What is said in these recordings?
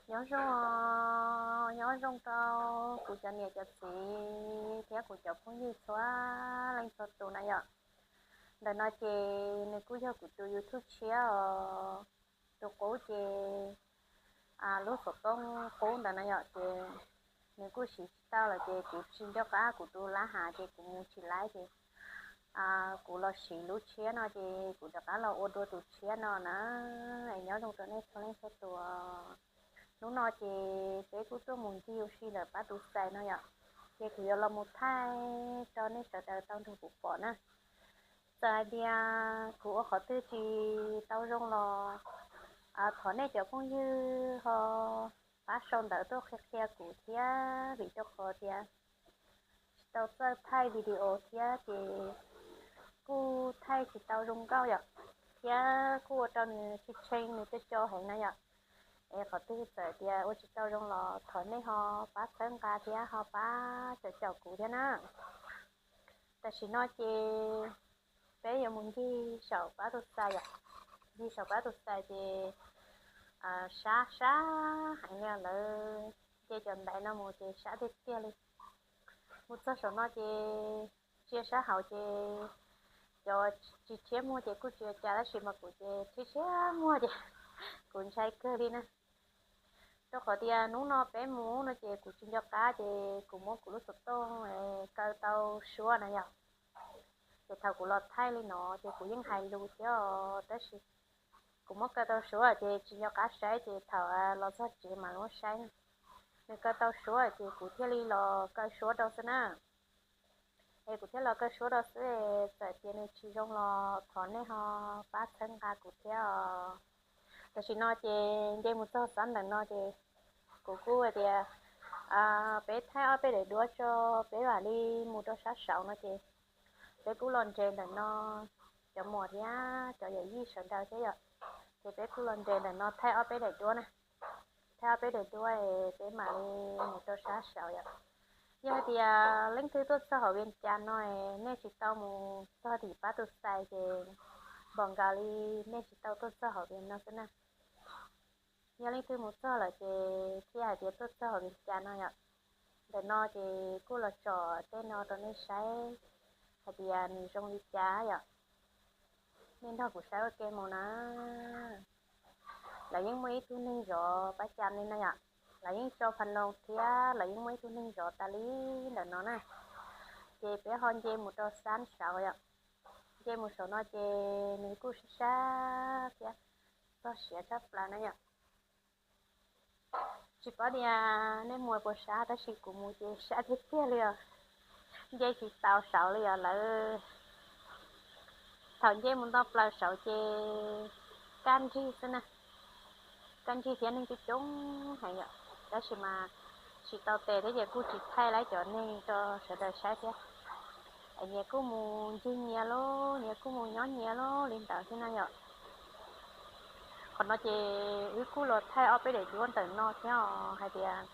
Nyob zoo, nyob zoo rau kuv cov niam cov txiv thiab kuv cov phooj ywg txhua leej txhua tus na yom. Ntawm no ces nws kuj yog kuv tus YouTube tshiab os. Tus qub ces lub xov tooj qub ntawd na yom, ces nws kuj siv tsis tau lawm ces kuv tsis nco qab kuv tus lab hav ces kuv mus tsis laib ces kuv los siv lub tshiab no ces kuv rov qab los ua dua tus tshiab no na. Es nyob zoo rau nej txhua leej txhua tus. Hnub no ces peb kuj tuaj mus ncig ua si ntawm pab tus xais no yom, ces kuv yuav los mus thaij rau nej sawv daws tau nrog kuv pom na. Txawm hais tias kuv ua qhov twg tsis tau zoo los thov nej cov phooj ywg ho pab sau ntawv tuaj qhia qhia kuv thiab, vim rau qhov tias tsis tau txawj thaij video thiab ces kuj thaij tsis tau zoo nkauj yom, thiab kuj ua rau nws tshee tshee nws co co heev na yom. Es qhov twg txawm tias ua tsis tau zoo los thov nej ho pab txhawb nqa thiab ho pab caum caum kuv thiab na. Tam sim no ces peb yuav mus ncig saum pab tus xais yom. Ncig saum pab tus xais ces sab sab heev li, lawv nce cov ntaiv no mus ces sab tiag tiag li. Mus txog saum no ces ntsia sab hauv ces cov tsis tshiab muag ces kuj tsis ua cas tab sis mas kuv ces tshiab tshiab muag ces kuv ntshai kawg li na. Rau qhov tias hnub no peb mus no ces kuv tsis nco qab ces kuv muab kuv lub xov tooj kaw tau suab na yom. Ces thaum kuv los thaij li no ces kuv yeej hais lus thiab os, tab sis kuv muab kaw tau suab ces tsis nco qab saib ces thaum los txog tsev mas muab saib na. Nws kaw tau suab ces kuv thiaj li los kaw suab rau xwb na. Es kuv thiaj los kaw suab rau xwb, txawm tias nws tsis zoo los thov nej ho pab txhawb nqa kuv thiab os. Tam sim no ces nce mus txog xab ntawm no ces kuv kuj hais tias peb thaij ob peb daim duab tso, peb mam li mus rau sab saud no ces peb kuj los nres ntawm no, cov muam thiab cov yawm yij sawv daws thiab yom. Ces peb kuj los nres ntawm no thaij ob peb daim duab na, thaij ob peb daim duab es peb mam li mus rau sab saud yom. Yog hais tias leej twg tuaj txog hauv Vias Cas no es nej tsis tau mus txog tim pab tus xais ces npaum nkaus li nej tsis tau tuaj txog hauv Vias no xwb na. Yog leej twg mus txog lawm ces thiaj hais tias tuaj txog hauv Vias Cas no yom. Ntawm no ces kuj los tsom tej no rau nej saib hais tias nws zoo li cas yom. Nej nrog kuv saib ua ke mus na. Lawv yeej muaj ib tug neeg zov pab cas li no yom. Lawv yeej tso pha loos thiab lawv yeej muaj ib tug neeg zov tas li ntawm no na. Ces peb ho nce mus rau sab saud yom. Nce mus saum no ces nws kuj sab sab thiab, txog siav tshaj plaws na yom. Tsis paub tias nej mus puas sab tab sis kuv mus ces sab tiag tiag li os. Nce tsis tau saud li os lawv. Thaum nce mus nto plaws saud ces kaj nrig xwb na. Kaj nrig thiab neeg coob coob heev yom, tab sis mas tsis tau tes thiab ces kuj tsis thaij laib cov neeg rau sawv daws saib thiab. Nyias kuj mus ncig nyias lauj, nyias kuj mus nyob nyias lauj li ntawd thiab na yom. Qhov no ces wb kuj los thaij ob peb daim duab ntawm no thiab os, hais tias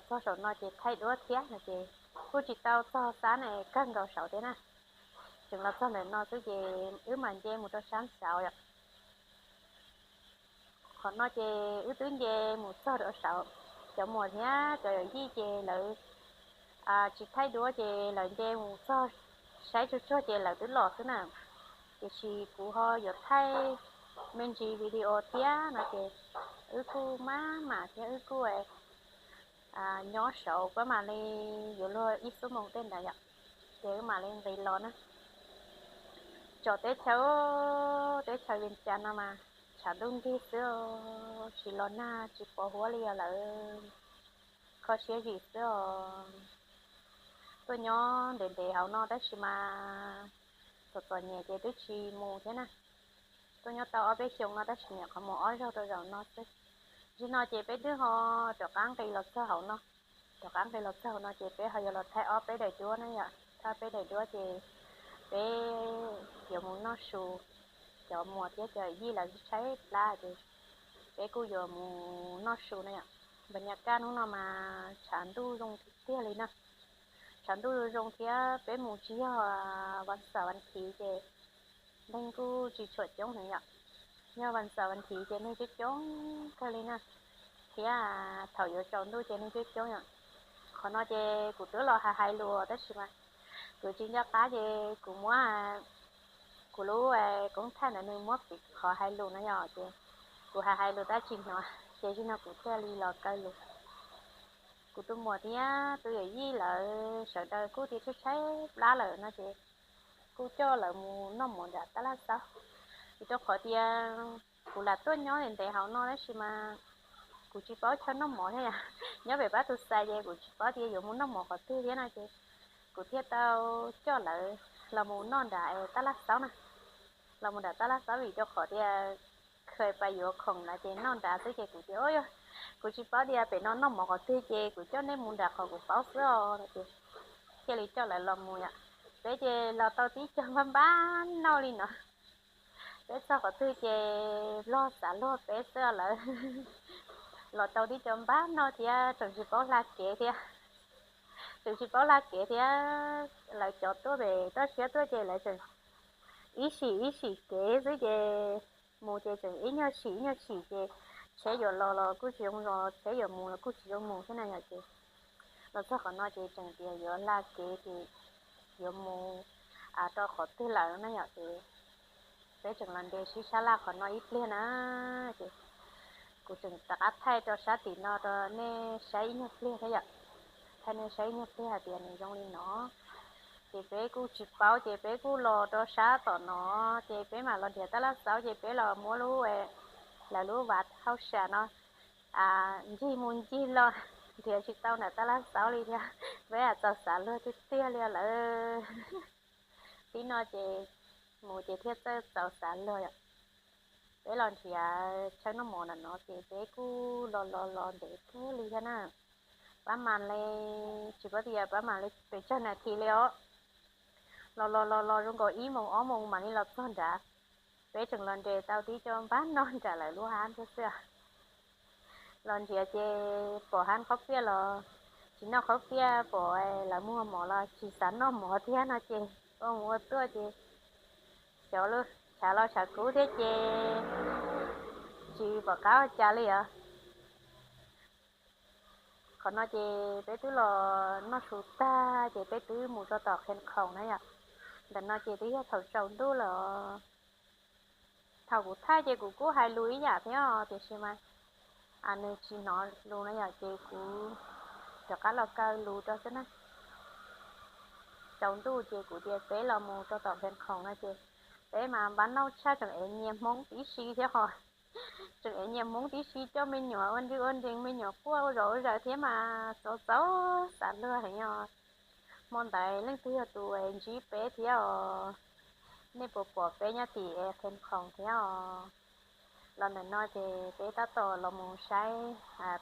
txog saum no ces thaij duab thiab no ces kuj tsis tau txog sab na, kawg nkaus saud thiab na. Tseem los txog ntawm no xwb ces wb mam nce mus rau sab saud yom. Qhov no ces wb twb nce mus txog rau saud, cov muam thiab cov yawm yij ces lawv tsis thaij duab ces lawv nce mus txog saib tsuag tsuag ces lawv twb los xwb na. Tiam sis kuv ho yuav thaij me ntsis video thiab no ces wb kuj maj mam thiab wb kuj nyob saud pab mam li yuav luag ib xuab moos tej ntawd yom, ces wb mam li nqis los na. Tsom teb chaws, teb chaws Vias Cas no mas tshav ntuj nrig xwb, tsis los nag tsis pos huab li os lawm, kho siab zim xwb os. Tuaj nyob ntev ntev hauv no tab sis mas txom txom nyem ces twb tsis mus thiab na. Tuaj nyob tau ob peb xyoos no tab sis nyuam qhuav mus ob zaug rau zaum no xwb. Tam sim no ces peb twb ho rov qab nqis los txog hauv no. Rov qab nqis los txog hauv no ces peb ho yuav los thaij ob peb daim duab na yom. Thaij ob peb daim duab ces peb yuav mus noj su, cov muam thiab cov yij lawv tshaib plab ces peb kuj yuav mus noj su na yom. Npas nyas kaj hnub no mas tshav ntuj zoo tiag tiag li na. Tshav ntuj zoo zoo thiab peb mus tsis yog vas xaum vas thiv ces neeg kuj tsis tshua coob heev yom. Yog vas xaum vas thiv ces neeg coob coob kawg li na. thiab thaum yuav tsaus ntuj ces neeg coob coob yom. Qhov no ces kuv twb los hais hais lus tab sis mas kuv tsis nco qab ces kuv muab kuv lub koob thaij ntawd nws muab piv qhov hais lus no yom, ces kuv hais hais lus tab tsis hnov ces zaum no kuv thiaj li los kaw lus. Kuv tus muam thiab tus yawm yij lawv sawv daws kuj tias tshaib tshaib plab lawm no ces kuj coj lawv mus noj mov nram tab laj xaub. Vim rau qhov tias kuv lam tuaj nyob ntev ntev hauv no tab sis mas kuv tsis paub chaw noj mov thiab yom. Nyob pem pab tus xais ces kuv tsis paub tias yuav mus noj mov qhov twg thiab no ces kuv thiaj tau coj lawv los mus noj nram tab laj xaub na. Los mus nram tab laj xaub vim rau qhov tias kha pas yuav khoom no ces noj nrad xwb ces kuv tias, Yog kuv tsis paub tias pem no noj mov qhov twg ces kuv coj nej mus nram qhov kuv paub xwb os no ces thiaj li coj lawv los mus yom. Peb ces los tau tib co npab npab noj li no. Peb txog qhov twg ces luag xav luag peb xwb lawm. Los tau tib co npab noj thiab tseem tsis paub hla kev thiab. Tseem tsis paub hla kev thiab, lawv cov tuaj pem toj siab tuaj ces lawv tseem ib sim ib sim kev xwb ces mus ces tseem ib nyuag sim ib nyuag sim ces tsheb yuav los los kuj tsis zoo los tsheb yuav mus los kuj tsis zoo mus thiab na yom ces los txog qhov no ces tseem tias yuav hla kev ces yuav mus rau qhov twg lawm na yom ces peb tseem los nres sib sab laj qhov no ib pliag na ces kuv tseem rov qab thaij rau sab tim no rau nej saib ib nyuag pliag thiab yom. Thaij nej saib ib nyuag pliag hais tias nws zoo li no. Ces peb kuj tsis paub ces peb kuj los rau sab tom no ces peb mam los nrhiav tab laj xaub ces peb los muab lub, lawv lub vav hauj sam no ncig mus ncig los nrhiav tsis tau nram tab laj xaub li thiab. Peb txaus xav luag tiag tiag li lawm. Tib no ces mus ces thiaj txawj txaus xav luag yom. Peb los nrhiav chaw noj mov ntawm no ces peb kuj los los los ntev kawg li thiab na. Pab mam li, tsis paub tias pab mam li pes tsawg nas this li os. Los los los los zoo nkaus ib moos ob moos mam li los txog nrad. Peb tseem los nres tau tib co npab noj nram lawv lub hab thiab xwb. Los nrhiav ces pom hab qhob piaj los tsis noj qhob piaj, pom lawv muag mov los tsis xav noj mov thiab no ces ua mus ua tuaj ces xyov lub tshav los tshav kub thiab ces tsis pom qab ua cas li os. Qhov no ces peb twb los noj su tag ces peb twb mus rau tom Qhia Khoom na yom. Ntawm no ces twb yog thaum tsaus ntuj lawm. Thaum kuv thaij ces kuv kuj hais lus ib yam thiab os tiam sis mas nws tsis hnov lus na yom ces kuv rov qab los kaw lus rau xwb na. Tsaus ntuj ces kuv tias peb los mus rau tom Qhia Khoom no ces peb mas npab nauj tshaj tseem ev nyias Hmoob tib si thiab ho. Tseem ev nyias Hmoob tib si coj me nyuam ua ntsej ua nrees me nyuam quaj ua zom ua zaws thiab mas txaus txaus xav luag heev os. Hmo ntawd leej twg yog tus ntsib peb thiab os? Nej puas pom peb nyob tim Qhia Khoom thiab os? Los ntawm no ces peb tab tom los mus saib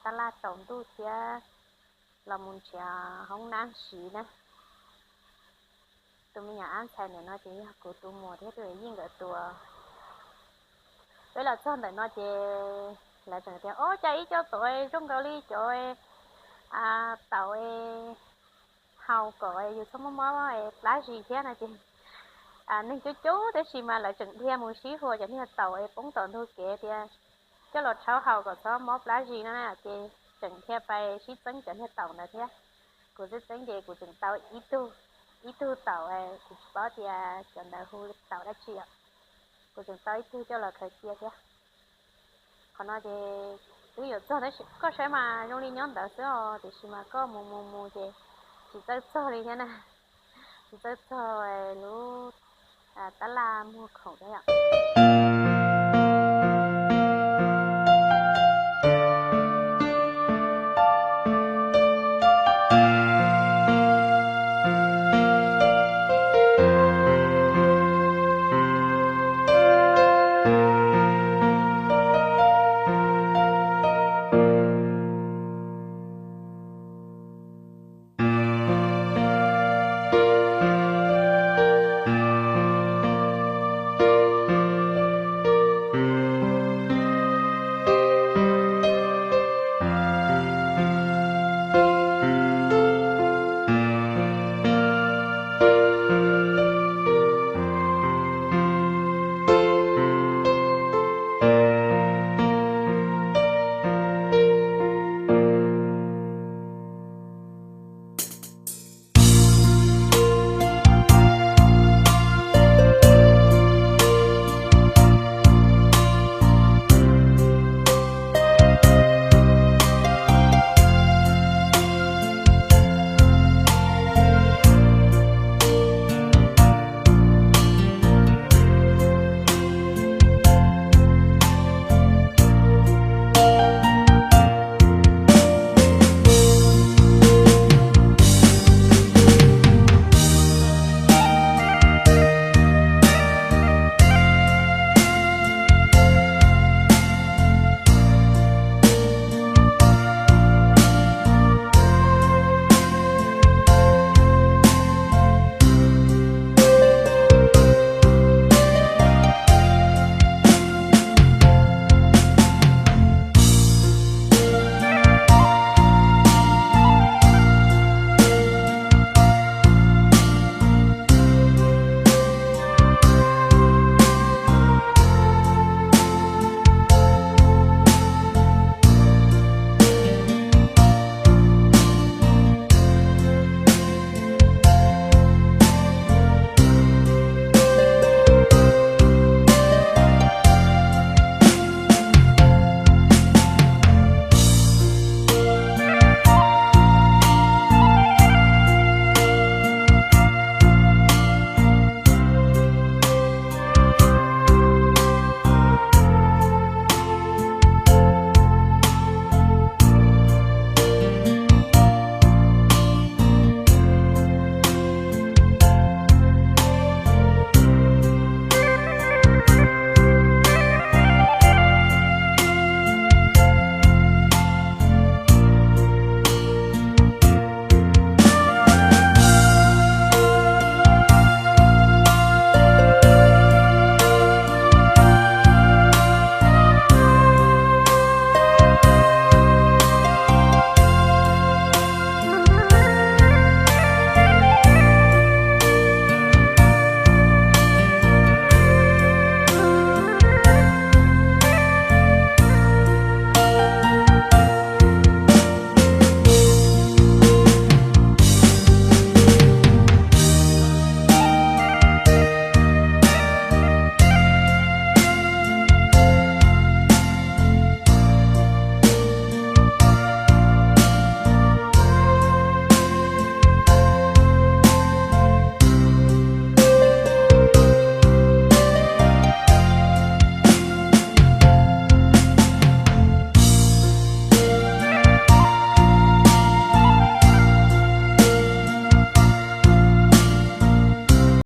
tab laj tsaus ntuj thiab los mus nrhiav hoob nab siv na. Tus me nyuam ab ntxhais ntawm no ces yog kuv tus muam thiab tus yij nkawd tus. Peb los txog ntawm no ces lawv tseem tias, Ob, cas ib co tom zoo nkaus li cov taum haus kom yus txhob mob mob plab zis thiab no ces neeg coob coob tab sis mas lawv tseem dhia mus sib hua cov niag taum poob tom ntug kev tias coj los rhaub haus kom txhob mob plab zis no na ces tseem dhia pais sib txeeb cov niag taum ntawd thiab. Kuv txeeb txeeb ces kuv tseem tau ib tug, ib tug taum, kuv tsis paub tias cov ntawd hu taum dab tsi os. Kuv tseem tau ib tug coj los khaws cia thiab. Qhov no ces twb yuav txog tab sis koj saib mas zoo li nyob ntawd xwb os tiam sis mas koj mus mus mus ces tsis txawj txog li thiab na. Tsis txawj txog lub tab laj muag khoom thiab yom.